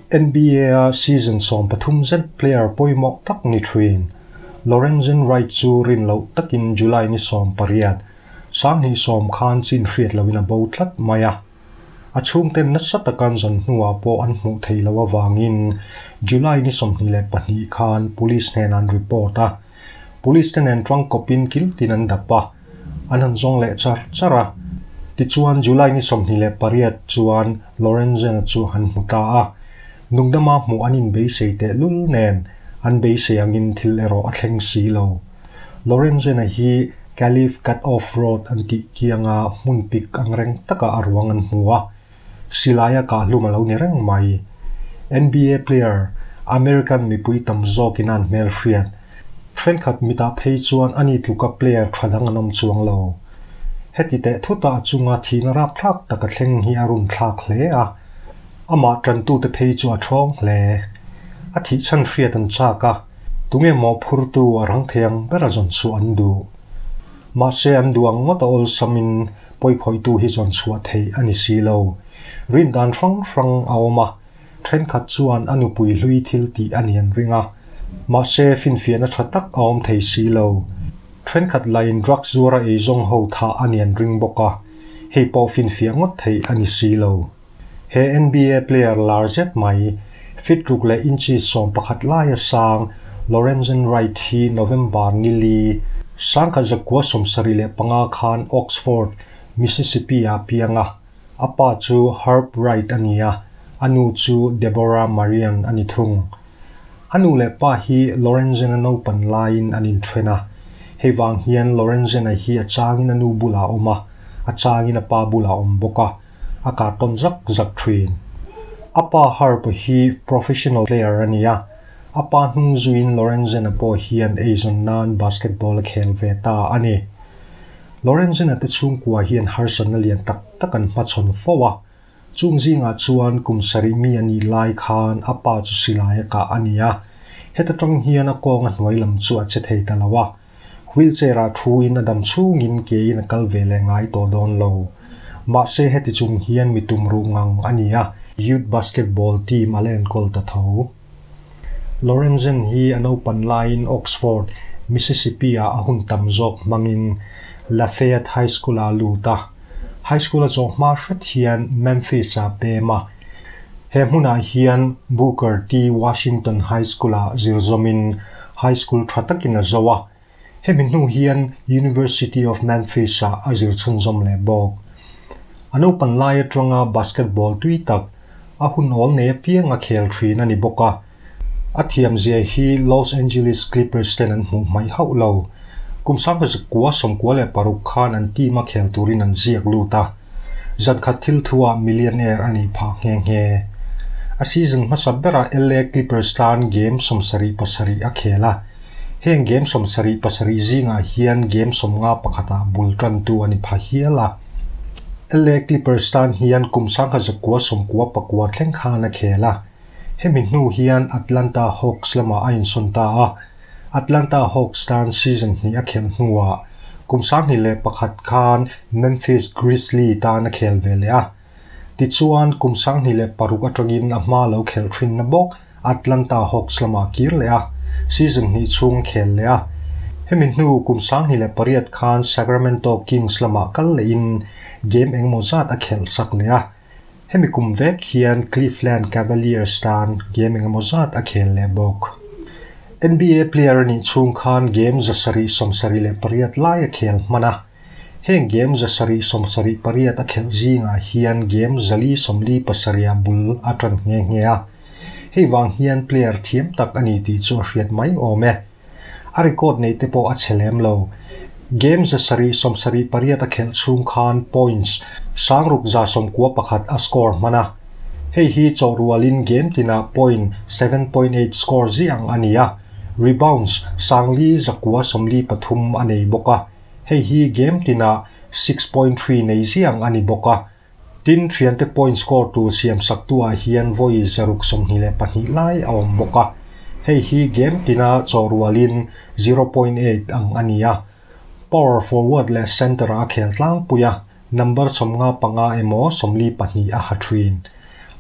NBA-a season 13 zet player pawimawh tak ni thin Lorenzen Wright chu rin loh takin July ni 18, 2010 khan chin hriat loin a bo tlat mai a. A chhungten nasa takan zan hnuah pawh an hmuh thei lo avangin July ni 22 khan police hnen an report a. Police te nen tang kawpin kil tin an dap a, an han zawng leh char char a. Tichuan July ni 28 chuan Lorenzen-a chu han hmu ta a. Nungdama hmuh an inbeisei teh lul nen an beisei angin thil erawh a thleng si lo. Lorenzen-a hi Calif Cut Off Road an tih kianga hmun pik angreng taka a ruang an hmu a, silaia kahhlum a lo ni reng mai. NBA player, American mipui tam zawkin an hmelhriat. Thenkhat mitah phei chuan ani tluka player tha dang an awm chuang lo. Heti teh thuta a chunga thihna rapthlak tak a thleng hi a run thlak hle a, amah tantute phei chu a thawng hle. A thih chhan hriat an chak a, tunge mawhphurtu a rang thei ang ber a zawn chhuah an duh. Mahse an duh ang ngawt a awlsamin pawikhawihtu hi zawn chhuah theih a ni si lo. Rin dan hrang hrang a awm a, thenkhat chuan a nupui hlui thil tih a ni an ring a. Mahse finfiahna tha tak a awm thei si lo. Thenkhat lain drugs zuara eizawng ho tha a ni an ring bawk a, hei pawh finfiah ngawt theih a ni si lo. He NBA player lar zet mai, fit ruk leh inchi 11 laia sang Lorenzen Wright hi November ni li, 1975 khan Oxford, Mississippi a piang a. A pa chu Herb Wright a ni a, a nu chu Deborah Marion a ni thung. A nu leh pa hi Lorenzen-a naupan laiin an inthen a. Hei vang hian Lorenzen-a hi a changin a nu bulah awm a, a changin a pa bulah awm bawk a, a kartawn zak zak thin. A pa Herb hi professional player a ni a, a pa hnung zuiin Lorenzen-a pawh hian eizawn nan basketball a khel ve ta a ni. Lorenzen-a te chhungkua hian harsatna lian tak tak an hmachhawn fo a. Chung zingah chuan kum sarih mi a nih lai khan a pa chu silai a kah a ni a. Heta tang hian a kawng a hnuai lam chu a che thei ta lo a. Wheelchair-ah thuin a dam chhungin kein a kal ve leh ngai tawh dawn lo. Mahse heti chung hian mi tum ruh ngang a ni a, youth basketball team a la enkawl ta tho. Lorenzen hi a naupan laiin Oxford, Mississippi-ah a hun tam zawk hmangin Lafayette High School-ah a lut a. High School a zawh hma hret hian Memphis-ah a pem a. He hmunah hian Booker T. Washington High School-ah zir zawmin high school tha takin a zo a. Hemi hnu hian University of Memphis-ah a zir chhunzawm leh bawk. A naupan lai atanga basketball tui tak, a hun awl nei apiang a khel thin a ni bawk a. A thiamzia hi Los Angeles Clippers ten an hmuh hmaih hauh lo. Kum 1996 khan an team a khel turin an ziak lut a. Zan khat thil thuah millionaire a nih phah nghe nghe. A season hmasa berah LA Clippers tan game 77 a khel a. Heng game 77 zingah hian game 51ah bul tantu a ni pha hial a. LA Clippers tan hian kum 1994 thleng khan a khel a. Hemi hnu hian Atlanta Hawks lamah a insawn ta a. Atlanta Hawks tan season hnih a khel hnuah kum 2001 khan Memphis Grizzlies tan a khel ve leh a. Tichuan kum 2006 atangin a hma lo khel thin na bawk Atlanta Hawks lamah kir leh a, season hnih chhung khel leh a. Hemi hnu kum 2008 khan Sacramento Kings lamah kal lehin game engemaw zat a khel sak leh a. Hemi kum vek hian Cleveland Cavaliers tan game engemaw zat a khel leh bawk. NBA player a nih chhung khan game 778 lai a khel hman a. Heng game 778 a khelh zingah hian game 457 a bul a tan nghe nghe a. Hei wang hian player thiam tak a ni tih chu a hriat mai awm e. A record nei te pawh a che lem lo. Game 778 a khelh chhung khan points 691 a score hman a. Hei hi chawhrualin game tina point 7.8 score ziang a ni a. Rebounds 4,943 a nei bawk a. Hei hi game tina 6.3 nei ziang a ni bawk a. Tin thiante point score tur siam sak tuah hian vawi 622 lai a awm bawk a. Hei hi game tina chawhrualin 0.8 ang a ni a. Power forward leh center a khel tlangpui a, number 35 emaw 42 a ha thin.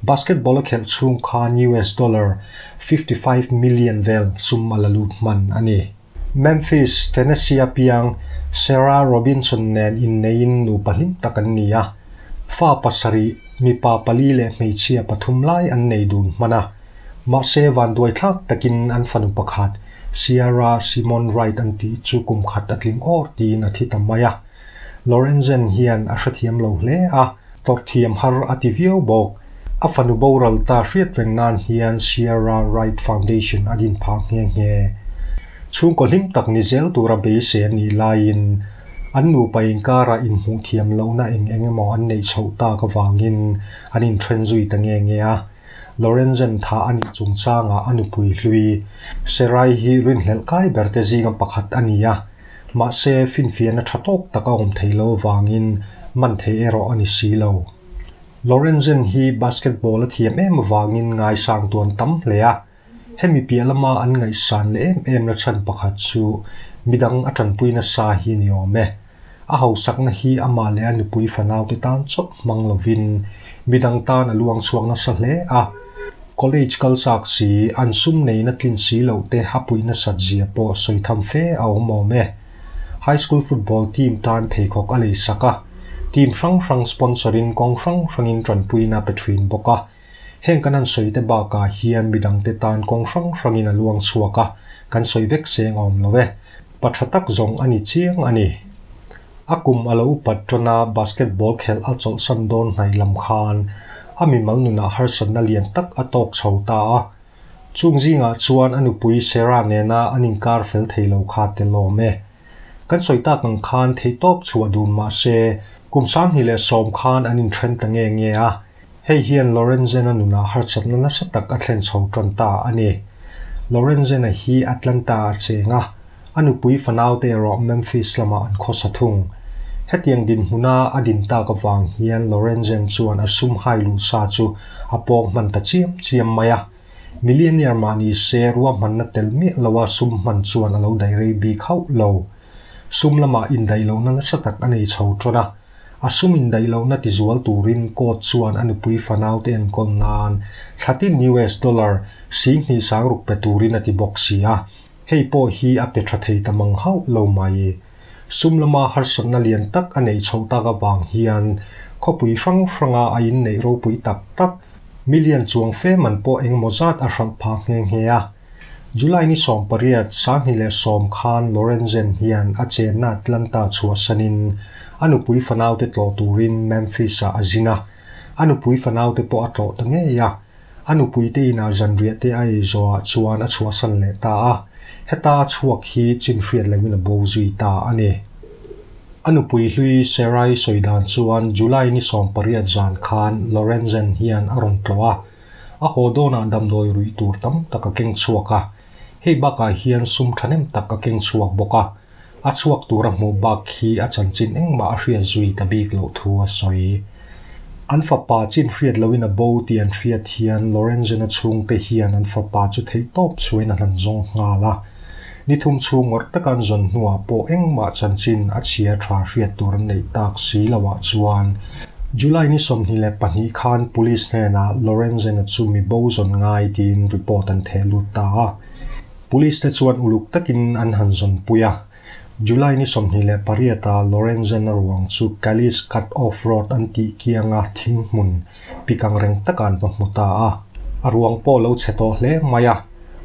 Basketball a khelh chhung khan US dollar 55 million vel sum a la lut hman a ni. Memphis, Tennessee a piang Sarah Robinson nen inneiin nupa hlim tak an ni a. Fa pasarih, mipa pali leh hmeichhia pathum lai an nei dun hman a. Mahse vanduaithlak takin an fanu pakhat, Sierra Simone Wright an tih chu kum khat a tling awr tiin a thi ta mai a. Lorenzen hian a hrethiam lo hle a, tawrhthiam har a ti viau bawk. A fanu boral ta hriat reng nan hian Sierra Wright Foundation a din phah nghe nghe. Chhungkaw hlim tak ni zel tura beisei a nih laiin an nupa inkarah inhmuh thiam lohna eng eng emaw an neih chhoh tak avangin an inthen zui ta nge nge a. Lorenzen tha a nih chungchangah a nupui hlui Serai hi rinhlelh kai berte zinga pakhat a ni a. Mahse, finfiahna tha tawk tak a awm thei lo avangin man thei erawh a ni si lo. Lorenzen hi basketball a thiam em avangin ngaisang tuan tam hle a. Hemi piah lama an ngaihsan leh em em na chhan pakhat chu midang a tanpui nasa hi ni awm e. A hausakna hi amah leh a nupui fanaute tan chawp hmang lovin midang tan a luang chhuak nasa hle a. College kal chak si, an sum neihna tlin si loh te a puih nasat zia pawh sawi tham fe a awm awm e. High School Football team tan pheikhawk a lei sak a, team hrang hrang sponsor in kawng hrang hrangin tanpuina pe thin bawk a. Heng kan han sawi te bakah hian midangte tan kawng hrang hrangin a luang chhuak a, kan sawi vek seng a awm lo e. Pa tha tak zawng a ni chiang a ni. A kum a lo upat tan a, basketball khelh a chawlhsan dawn hnaih lam khan a mimal nunah harsatna lian tak a tawk chho ta a. Chung zingah chuan a nupui Sarah nena an inkar fel thei lo kha tel awm e. Kan sawi tak ang khan theihtawp chhuah dun mah se, kum 2010 khan an inthen ta nge nge a. Hei hian Lorenzen-a nunah harsatna nasa tak a thlen chho tan ta a ni. Lorenzen-a hi Atlanta-a cheng a, a nupui fanaute erawh Memphis lamah an khawsa thung. Hetiang dinhmuna a din tak avang hian Lorenzen chuan a sum hai luh sa chu a pawng hman ta chiam chiam mai a. Millionaire mah ni se ruahmanna tel miah loa sum hman chuan a lo daih rei bik hauh lo. Sum lamah indaih lohna nasa tak a nei chho tan a. A sum indaih lohna tizual turin court chuan a nupui fanaute enkawl nan thlatin US dollar 2600 pe turin a ti bawk si a, hei pawh hi a pe tha thei ta mang hauh lo mai. Sum lama harsatna lian tak a neih chhoh tak avang hian khawpui hrang hranga a inneih ropui tak tak million chuang fe man pawh engemaw zat a hralh phah nghe nghe a. July ni 18, 2010 khan Lorenzen hian a chenna Atlanta chhuahsanin a nupui fanaute tlawh turin Memphis-ah a zin a. A nupui fanaute pawh a tlawh ta ngei a. A nupuite inah zanriah te a ei zawhah chuan a chhuahsan leh ta a. Heta a chhuak hi chin hriat loin a bo zui ta a ni. A nupui hlui Sarai sawi dan chuan July ni 18 zan khan Lorenzen hian a rawn tlawh a. A haw dawnah damdawi ruih tur tam tak a keng chhuak a, hei bakah hian sum thahnem tak a keng chhuak bawk a, a chhuak tura hmuh bak hi a chanchin engmah a hriat zui ta bik loh thu a sawi. An fapa chin hriat loin a bo tih an hriat hian Lorenzen-a chhungte hian an fapa chu theihtawp chhuain a hlan zawng nghal a, ni thum chhung ngawrh taka an zawn hnuah pawh engmah chanchin a chhia tha hriat tur an neih tak si loah chuan July ni 22 khan Police hnenah Lorenzen-a chu mi bo zawn ngai tiin report an theh lut ta a. Police te chuan uluk takin an han zawn pui a. July ni 28 ah Lorenzen-a ruang chu Calais Cut Off Road an tih kianga thing hmun pik ang reng takah an va hmu ta a. A ruang pawh lo chhe tawh hle mai a,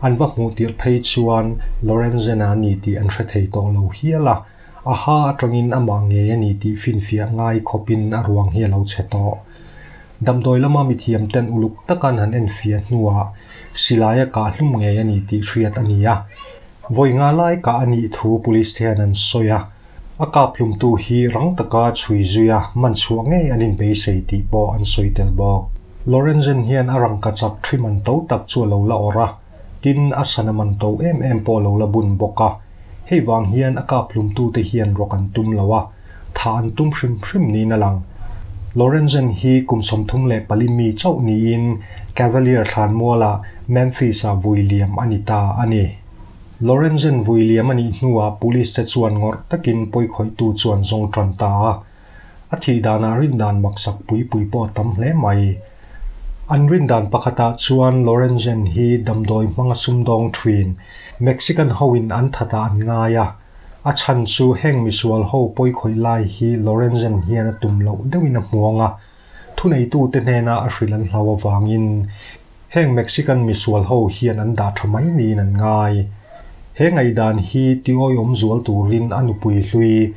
an va hmuh tirh phei chuan Lorenzen-a a ni tih an hre thei tawh lo hial a. A ha atangin amah ngei a ni tih finfiah ngai khawpin a ruang hi a lo chhe tawh. Damdawi lama mithiam ten uluk taka an han enfiah hnuah silaia kah hlum ngei a ni tih hriat a ni a. Vawi nga lai kah a nih thu police te hian an sawi a. A kap hlumtu hi rang taka chhui zui a man chhuah ngei an inbeisei tih pawh an sawi tel bawk. Lorenzen hian a rangka chak thi man to tak chu a lo la awrh a. Tin, a sana man to em em pawh a lo la bun bawk a. Hei vang hian a kap hlumtute hian rawk an tum lo a, tha an tum hrim hrim niin a lang. Lorenzen hi kum 34 mi chauh niin Cavalier thlanmualah Memphis-ah vui liam a ni ta a ni. Lorenzen vui liam a nih hnuah police te chuan ngawrh takin pawikhawihtu chuan zawng tan ta a. A thih danah rindan maksak pui pui pawh a tam hle mai. An rin dan pakhatah chuan Lorenzen hi damdawi hmanga sumdawng thin Mexican hoin an thatah an ngai a, a chhan chu heng misual ho pawi khawih lai hi Lorenzen hian a tum loh deuhin a hmuang a, thuneitute hnena a hrilh an hlau avangin heng Mexican misual ho hian an dah tha mai niin an ngai. He ngaihdan hi tiawihawm zual turin a nupui hlui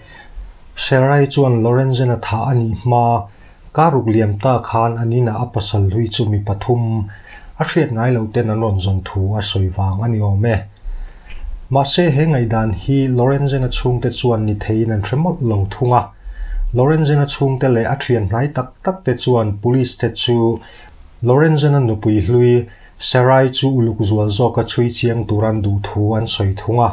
Sarai chuan Lorenzen a thah a nih hma Ka ruk liam ta khan an inah a pasal hlui chu mi pathum a hriat ngai loh ten an rawn zawn thu a sawi vang a ni awm e. Mahse he ngaihdan hi Lorenzen-a chhungte chuan ni theiin an hre mawlh lo thung a. Lorenzen-a chhungte leh a thian hnai tak tak te chuan police te chu Lorenzen-a nupui hlui Sarai chu uluk zual zawka chhui chiang tur an duh thu an sawi thung a.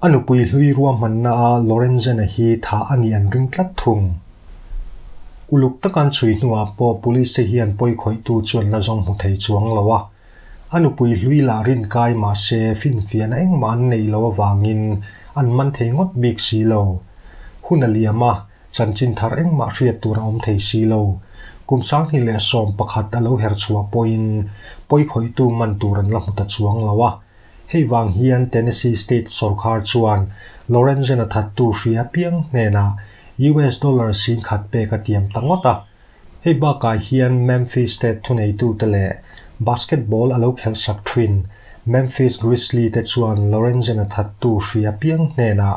A nupui hlui ruahmanna a Lorenzen-a hi thah a nih an ring tlat thung. Uluk taka an chhui hnuah pawh police te hian pawi khawihtu chu an la zawng hmu thei chuang lo a. A nupui hlui lah rin kai mah se finfiahna engmah an neih loh avangin an man thei ngawt bik si lo. Hun a liam a, chanchin thar engmah hriat tur a awm thei si lo. Kum 2011 a lo her chhuah pawhin pawi khawihtu man tur an la hmu ta chuang lo a. Hei vang hian Tennessee State sawrkar chuan Lorenzen-a thattu hria piang hnenah US dollar 10,000 pek a tiam ta ngawt a. Hei bakah hian Memphis State thuneitute leh basketball a lo khelhsak thin Memphis Grizzlies te chuan Lorenzen-a thattu hria piang hnenah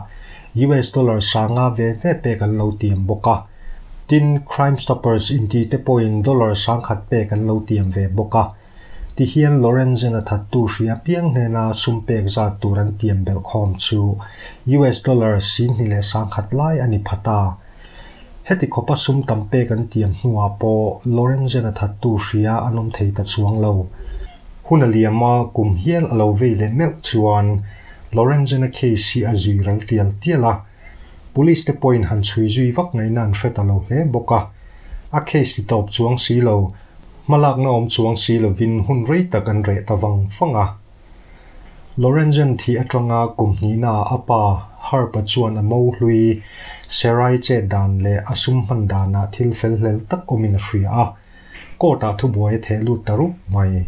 US dollar 5,000 ve ve pek an lo tiam bawk a. Tin, Crime Stoppers intite pawhin dollar 1,000 pek an lo tiam ve bawk a. Tihian Lorenzen-a thattu hria piang hnena sum pek zat tur an tiam belh khawm chu US dollar 2,500 lai a ni pha ta. Heti khawpa sum tam pek an tiam hnuah pawh Lorenzen-a thattu hria an awm thei ta chuang lo. Hun a liam a, kum hial a lo vei leh meuh chuan Lorenzen-a case hi a zui ral tial tial a. Police te pawhin han chhui zui vak ngaihna an hre ta lo hle bawk a. A case ti tawp chuang si lo. Hmalakna awm chuang si lovin hun rei tak an reh ta vang vang a. Lorenzen thi atanga kum hnihnaah a pa Herb-a chuan a mo hlui Sarai chet dan leh a sum hman danah thil fel hlel tak awmin a hria a, court-ah thubuai a theh lut ta rup mai.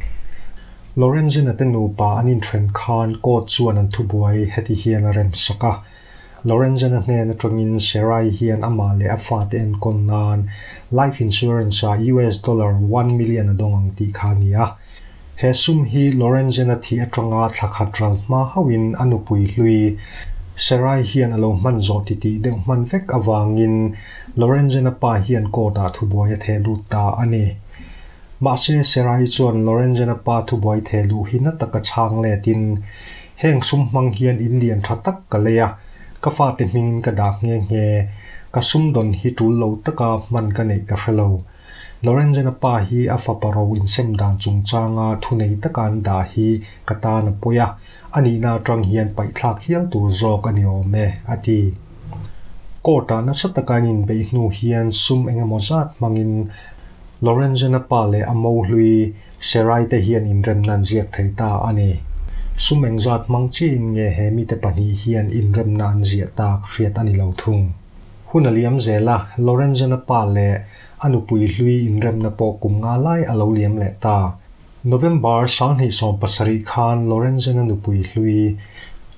Lorenzen-a te nupa an inthen khan court chuan an thubuai heti hian a remsak a. Lorenzen-a hnen atangin Sarai hian amah leh a fate enkawl nan life insurance-ah US dollar 1 million a dawng ang tih kha a ni a. He sum hi Lorenzen-a thih atanga thla khat ral hma hauhin a nupui hlui Sarai hian a lo hman zawh titih deuh hman vek avangin Lorenzen-a pa hian court-ah thubuai a theh lut ta a ni. Mahse Sarai chuan Lorenzen-a pa thubuai theh luh hi na taka chhang letin heng sum hmang hian in lian tha tak ka lei a, ka fate hmingin ka dah nghe nghe, ka sum dawn hi tul lo taka hman ka neih ka hre lo. Lorenzen-a pa hi a fapa ro insem dan chungchanga thunei taka an dah hi ka tan a pawi a, a nihna atang hian paihthlak hial tur zawk a ni awm e, a ti. Court-ah nasa taka an inbeih hnu hian sum engemaw zat hmangin Lorenzen-a pa leh a mo hlui Sarai te hian inremna an ziak thei ta a ni. Sum engzat hmang chiahin nge he mite pahnih hian inremna an ziah tak hriat a ni lo thung. Hun a liam zel a, Lorenzen-a pa leh a nupui hlui inremna pawh kum nga lai a lo liam leh ta. November 2017 khan Lorenzen-a nupui hlui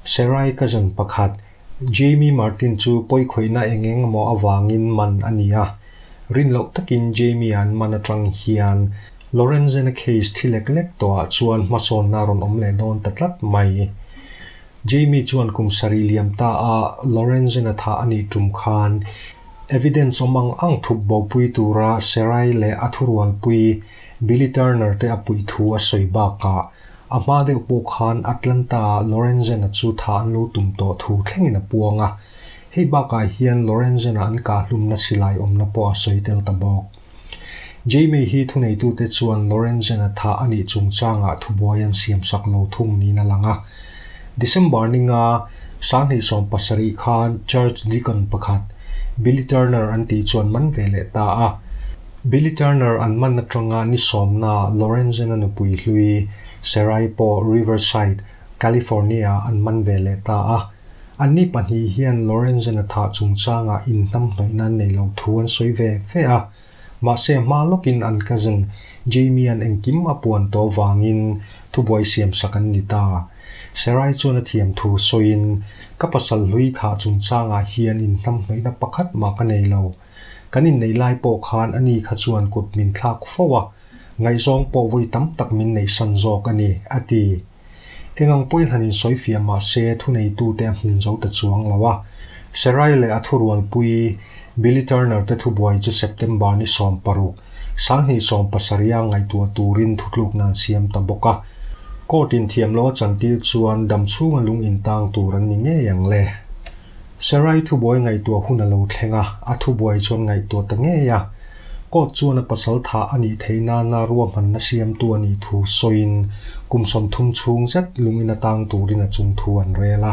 Sarai cousin pakhat Jamie Martin chu pawikhawihna eng eng emaw avangin man a ni a. Rin loh takin Jamie an man atang hian Lorenzen-a case thi lek lek tawhah chuan hmasawnna a rawn awm leh dawn ta tlat mai. Jamie chuan kum sarih liam ta a Lorenzen-a thah a nih tum khan evidence awm ang ang thup bopui tura Sarai leh a thurualpui Billy Turner te a puih thu a sawi bakah a hma deuh pawh khan Atlanta-ah Lorenzen-a chu thah an lo tum tawh thu thlengin a puang a. Hei bakah hian Lorenzen-a an kahhlumna silai awmna pawh a sawi tel ta bawk. Jamie hi thuneitute chuan Lorenzen-a thah a nih chungchangah thubuai an siamsak lo thung niin a lang a. December ninga 2017 khan Church Deacon pakhat Billy Turner an tih chuan man ve leh ta a. Billy Turner an man atanga ni sawmna Lorenzen-a nupui hlui Sarai pawh Riverside, California an man ve leh ta a. An ni pahnih hian Lorenzen-a thah chungchangah inhnamhnawihna an nei lo thu an sawi ve ve a. Mahse hma lawkin an cousin Jamie-a'n engkim a puan tawh vangin thubuai siamsak an ni ta. Sarai chuan a thiam thu sawiin, Ka pasal hlui thah chungchangah hian inhnamhnawihna pakhat mah ka nei lo. Kan inneih lai pawh khan ani kha chuan kut min thlak fo a, ngaihzawng pawh vawi tam tak min neihsan zawk a ni, a ti. Eng ang pawhin han insawifiah mah se thuneitute a hmin zo ta chuang lo a. Sarai leh a thurualpui Billy Turner te thubuai chu September ni 16, 2017 a ngaihtuah turin thutlukna an siam ta bawk a. Court in thiam loh a chantir chuan damchhunga lung intang tur an ni ngei ang le. Sarai thubuai ngaihtuah hun a lo thleng a, a thubuai chuan ngaihtuah ta ngei a. Court chuan a pasal thah a nih theih nana ruahmanna siamtu a nih thu sawiin kum 30 chhung zet lungin a tang turin a chung thu an rel a.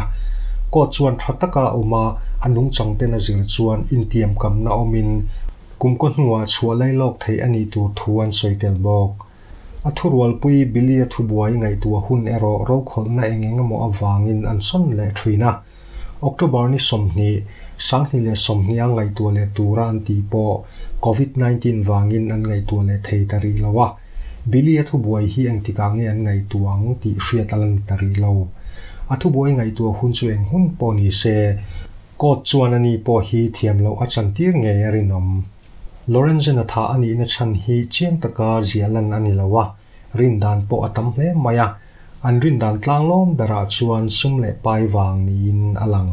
Court chuan tha taka a awm a, a nungchang ten a zir chuan intiamkamna awmin kum kaw hnuah chhuah lailawk theih a nih tur thu an sawi tel bawk. A thurualpui Billy-a thubuai ngaihtuah hun erawh rokhawlhna eng eng emaw avangin an sawn leh thin a. October ni 20, 2020 a ngaihtuah leh tura an tih pawh Covid 19 vangin an ngaihtuah leh thei ta rih lo a. Billy-a thubuai hi engtikah nge an ngaihtuah ang tih hriat a la ni ta rih lo. A thubuai ngaihtuah hun chu eng hun pawh ni se, court chuan ani pawh hi thiam loh a chantir ngei a rinawm. Lorenzen-a thah a nihna chhan hi chiang taka ziah lan a ni lo a, rindan pawh a tam hle mai a, an rindan tlanglawm berah chuan sum leh pai vang niin a lang.